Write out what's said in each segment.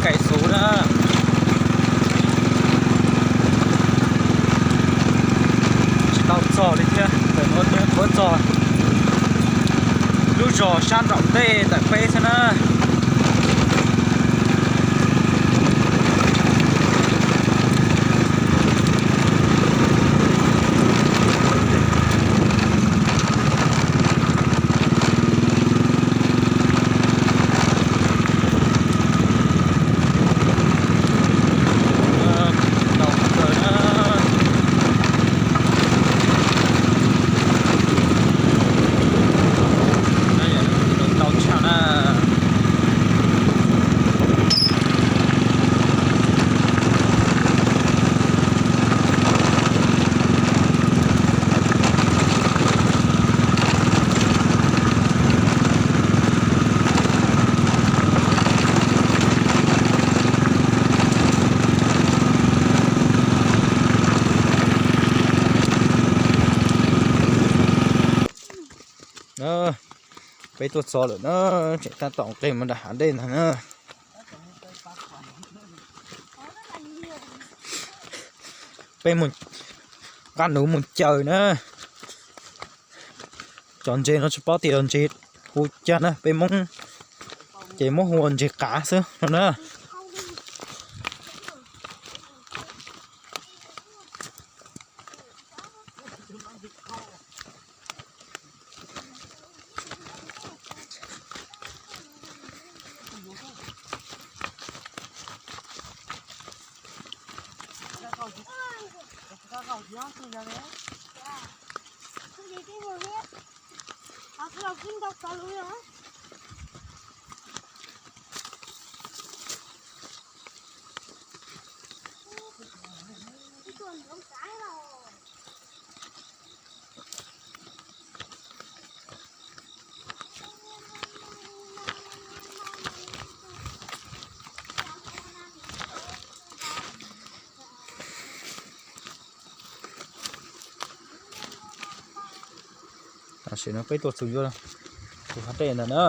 Kaim xuv na, tsis tau txog li thiab, tawm no thiab puab txog lub zos sab nraum ntej ntawm peb xwb na. Peb tuaj txog lawm na, tseem tab tom nqes mus nram hav dej ntag na. Peb mus nqa nuv mus caws na. Cov ntses no tsis paub tias ntses hu cas na, peb Hmoob ces muab hu ua ntses qav xwb no na. Tam sim no peb tuaj txog tus hav dej ntawd na.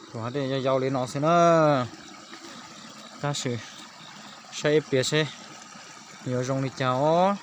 Tus hav dej yau yau li no xwb na. Tab sis saib ib pliag seb yuav zoo li cas os.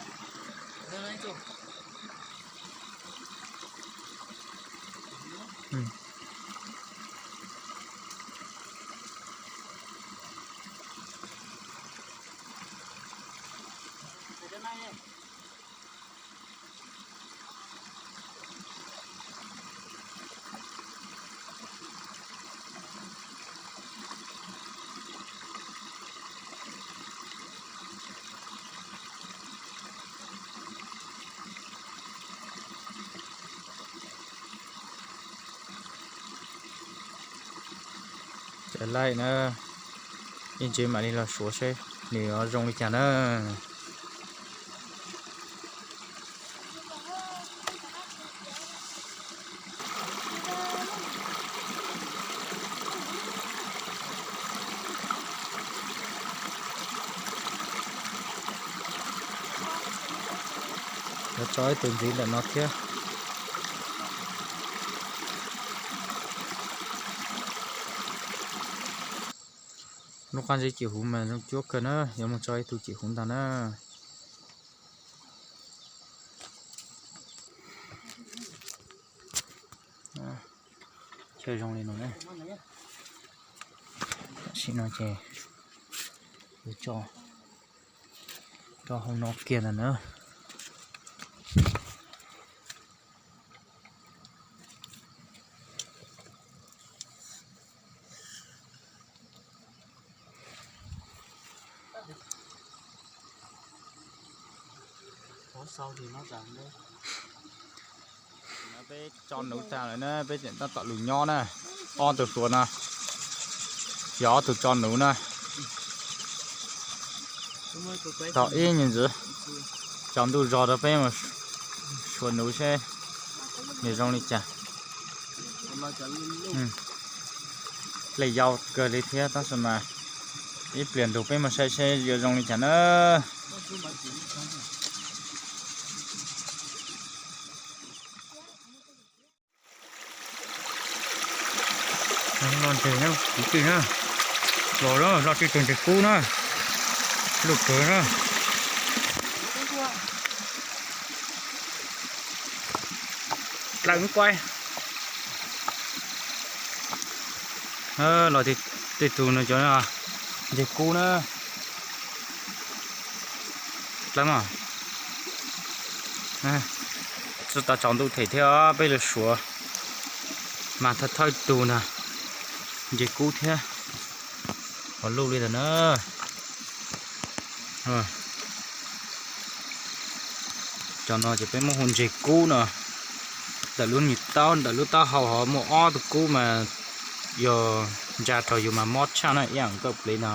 Cov laij na, ib ntsis mam li los suav seb nws zoo li cas na. Yuav tso ib tug ntxiv ntawm no thiab. Lub qab zib cim huv mas zoo cuab kawg na, yuav mus tso ib tug cim huv ntag na. Chaw zoo li no na. Tam sim no ces yuav tso rau hauv no kiag ntag na. Peb tso nuv tag lawm na, peb tseem tab tom lug nyob na. Ob tug hluas no yog ob tug tso nuv na. Tau ib nyuag ntxiv, tsaus ntuj zog rau peb mus suav nuv seb nws zoo li cas. Pliag yau kawg li thiab tab sis mas ib pliag ntug peb mus saib seb yuav zoo li cas na. Loj ntseg na kwv tij na. Los lawm, los tej tus ntses kub na, luj kawg na. Dlawb kuaj. Los tej tus no cov ntses kub na. Dlawb mas, tsis tas tsaus ntuj them thiab peb lawv suav mas thawj thawj tus na, ntses kub thiab. Qhov luj li ntawm na. Cov no ces peb muab hu ntses kub no. Ntawm lub nyuag taub, ntawm lub taub hau ho muaj ob tug kub mas yog ntsa rau yus mas mob tshaj na, ib yam nkawj plev no.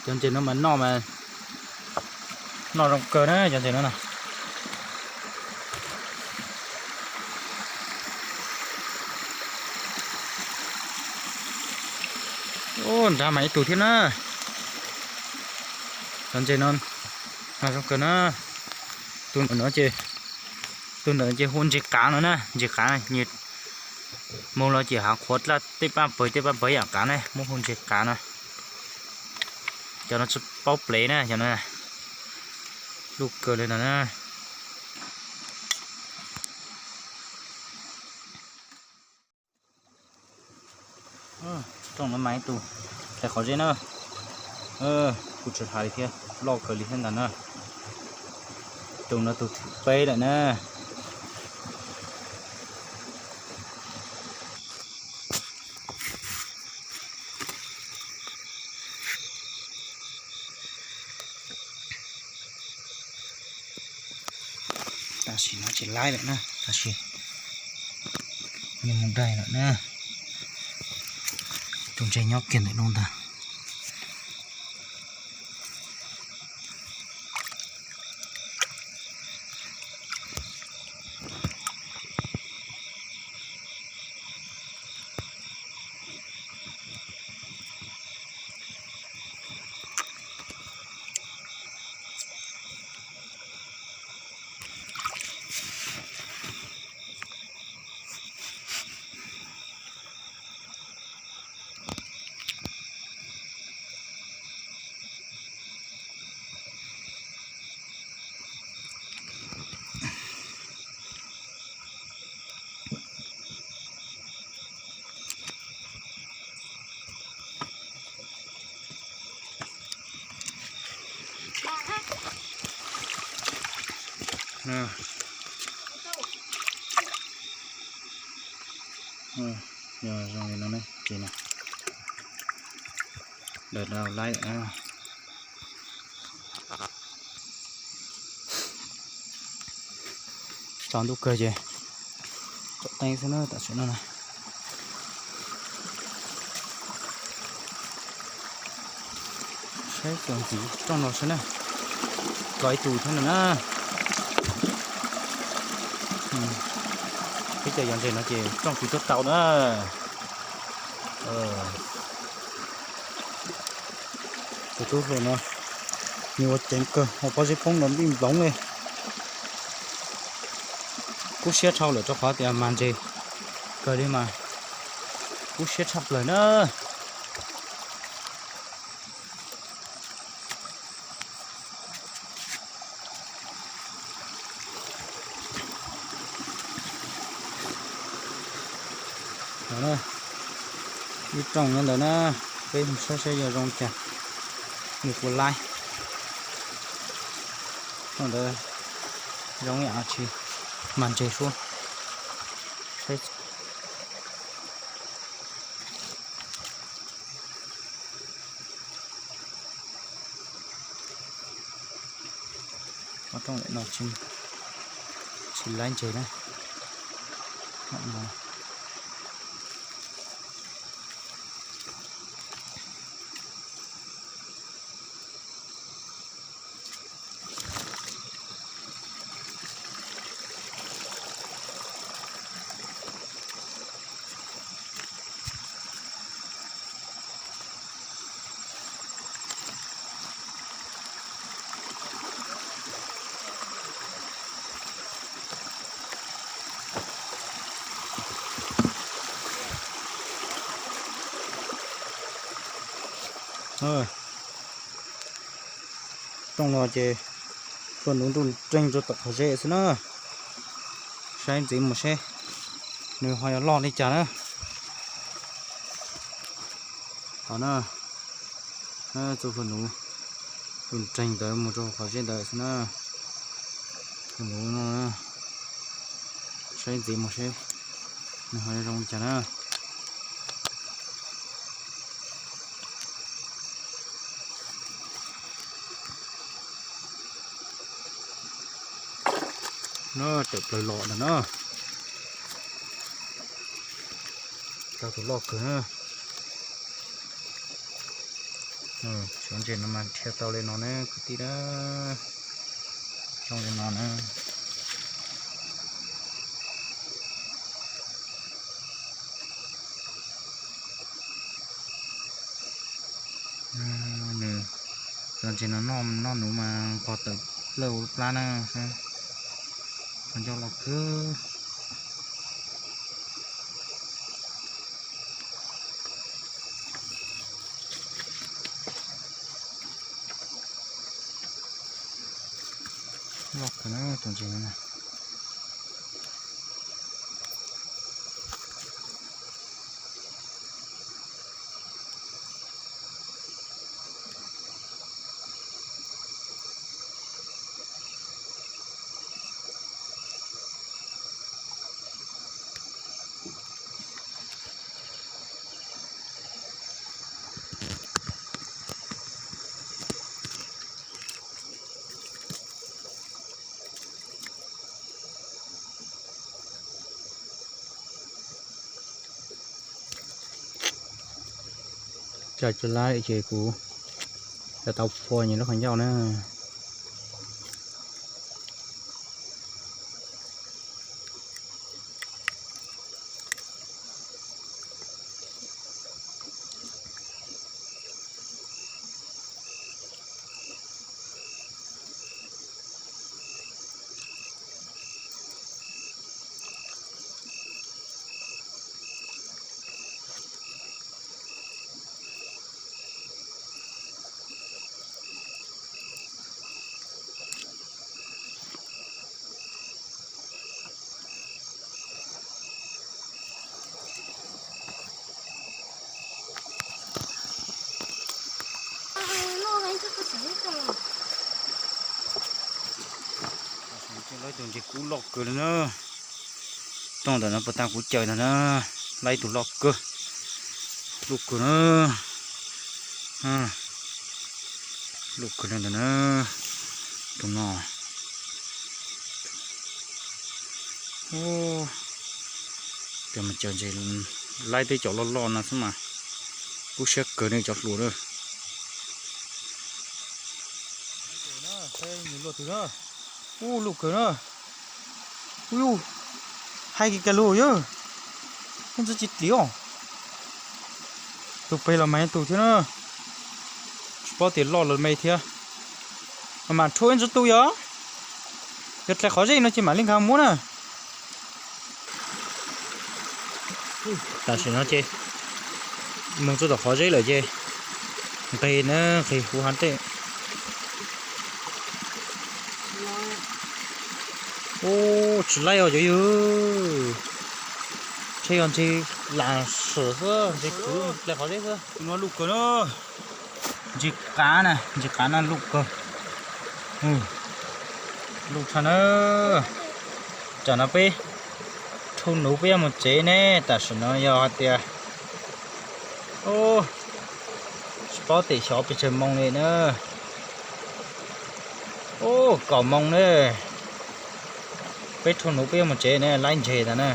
Cov ntses no mas noj mas noj zoo kawg na cov ntses no na. Ub, nrad mas ib tug thiab na. Cov ntses no mas zoo kawg na. Tus ntawm no ces, tus ntawm ces hu ntses qav no na, ntses qav na. Moog los ces hav qhuav dlaj tej paj pawg tej paj pawg yam qav na, muab hu ntses qav no. Cov no tsis paub plev na, cov no luj kawg li no na. Rooj no mas ib tug, qhov zeb na, kuv tsis hais li thiab, loj kawg li thiab ntag na. Tus no tus thib peb lawm na. Tam sim no tsis laib lawm na, tam sim yuav mus daig lawm na. Tus ntses nyob kiag ntawm no ntag. Yog zoo li no ne, ces no daws rau laib. Tsaus ntuj kawg ces tsom teeb xwb na, tam sim no na. Saib txuas ntxiv rooj no saib na. Los ib tug thiab no na. Peb cov yog ntses no ces rooj tsis tuaj tau na. Tus tub hluas no nws ua ceev kawg, ua pob zeb poob nrov npij nploov li. Kub siab dhau lawm rau qhov tias mag ntses kawg li mas kub siab tshaj plaws na. Ib rooj nyob ntawd na, peb mus saib saib yog zoo cas, nws kuv laib. Rooj ntawd zoo ib yam tsis mag ntses suab. Ob rooj no tsis laib ntses na. Rooj no ces txhua nuv nruj nreeg rau tom qhov zeb xwb na. Saib ntxiv mus seb nws ho yuav loj li cas na. Qhov na, txhua nuv nruj nreeg ntawd mus rau qhov zeb ntawd xwb na. Txhua nuv no, saib ntxiv mus seb nws ho zoo li cas na. No tawm plaws los ntawm no. Tau tus loj kawg na. Cov ntses no mas dhia tau li no ne kwv tij na. Zoo li no na. Nws, cov ntses no noj, noj nuv mas nqos tawm plaws ua plab na. Qhov ncauj loj kawg. Loj kawg na tus ntses no na. Cov tsis laib ces kuv yuav tau phua nws lub qhov ncauj na. Laib tus ntses kub loj kawg li na. Tooj ntawm no puas tag kuv caws ntag na. Laib tus loj kawg. Luj kawg na. Luj kawg li ntawm na. Tus no. Tus mas caws ntses laib teb cov loj loj no xwb mas kub siab kawg li cov hluas na. Ub, luj kawg na. Ub, hais kiag lug yog, yeej tsis dlim os. Tus pem los mas tus thiab na. Tsis paub tias loj los me thiab. Mas rhu ib ntsis tu yog, yog dlai qhov zeb no ces mam li nkag muab na. Tam sim no ces mus txog tom qhov zeb lawm ces nqis na, nqis huv hav dej. Ub, tsis laib os cov yawg. Ntshe yog ntses lam swm xwb, ntses kwv dlai qhov zeb xwb. Tus no luj kawg na. Ntses qav na, ntses qav no luj kawg. Luj tshaj na. Tam no peb rhu nuv peb yuav mus tsev ne, tam sim no yog hais tias, tsis paub tias xyov pes tsawg moo li na. Ub, kaum moo na. Peb rhu nuv peb yuav mus tsev ne, laib ntses ntag na.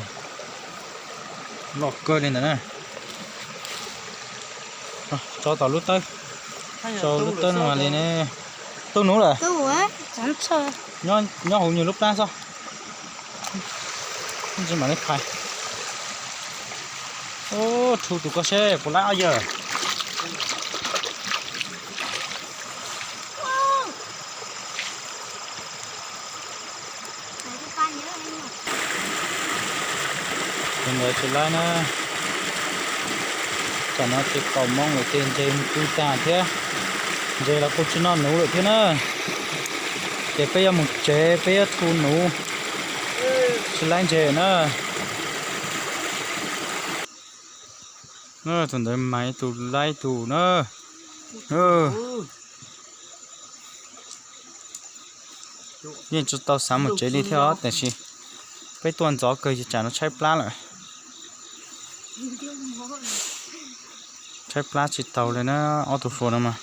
Loj kawg li ntawd na. Tso tom lub tawb, tso lub tawb no mas li ne. Tu nuv lawm. Nyob hauv nws lub plab xwb. Tsis mam li phais. Ub, rhu tus koj seb puas laib os yawg. Tus ntawd tsis laib na. Tam no tsis kaum moo lawm ces ntses mus tu tag thiab. Ntses los kuj tsis noj nuv lawm thiab na. Ces peb yuav mus tsev, peb yuav tu nuv, tsis laib ntses na. Tus ntawd mas ib tug laib tus na. Yeej tsis tau xav mus tsev li thiab os, tiam sis peb tuaj ntxov kawg ces tsam no tshaib plab lawm. Tshaib plab tsis taus li na, ob tug hluas no mas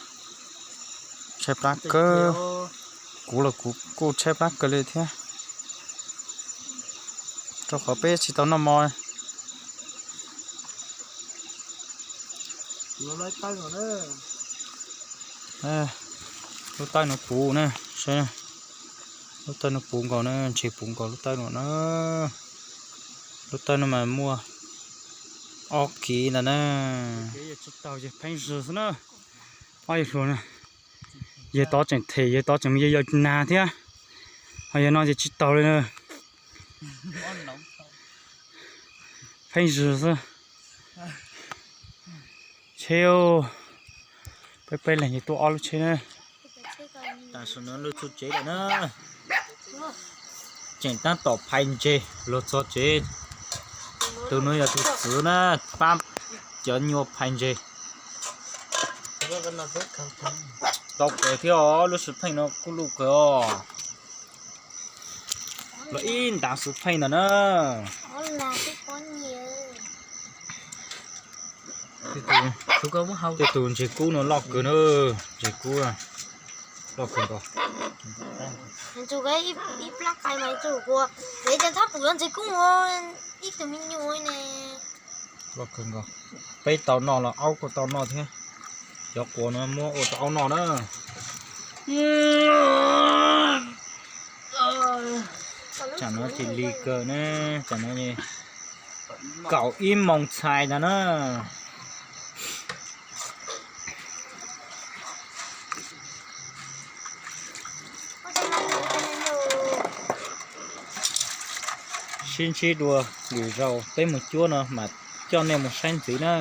tshaib plab kawg. Kuv los kuv kuj tshaib plab kawg li thiab, rau qhov peb tsis tau noj mov. Lub taw no puv na, lub taw no puv nkaus na, ntses puv nkaus lub taw no na. Lub taw no mas muaj ob kiv ntawd na. Tsis tau ces pheej zws xwb na. Ob yawg hluas na, yawg tod tseem them, yawg tod tseem mus yawg yau nag thiab, ho yawg no ces tsis taus li na. Pheej zws xwb. Tsheb, peb peb leeg ces tuaj ob lub tsheb na. Tam sim no luag txog tsev lawm na. Tseem tab tom phais ntses los txog tsev. Tus no yog tus txwv na, pab cov nyuas phais ntses. Tau kawg thiab os, lub xwm pheej no kuj luj kawg os. Los ib ntav xwm pheej ntawm na. Tej tus ntses kub no loj kawg na, ntses kub loj kawg nkaus. Loj kawg nkaus. Peb tau noj los aub kuj tau noj thiab. Cov quav no muab ua rau aub noj na. Tsam no ces lig kawg na, tsam no kaum ib moos txhais ntag na. Sib ntsib dua lwm zaus peb mus cuab no mam coj nej mus saib ntxiv na.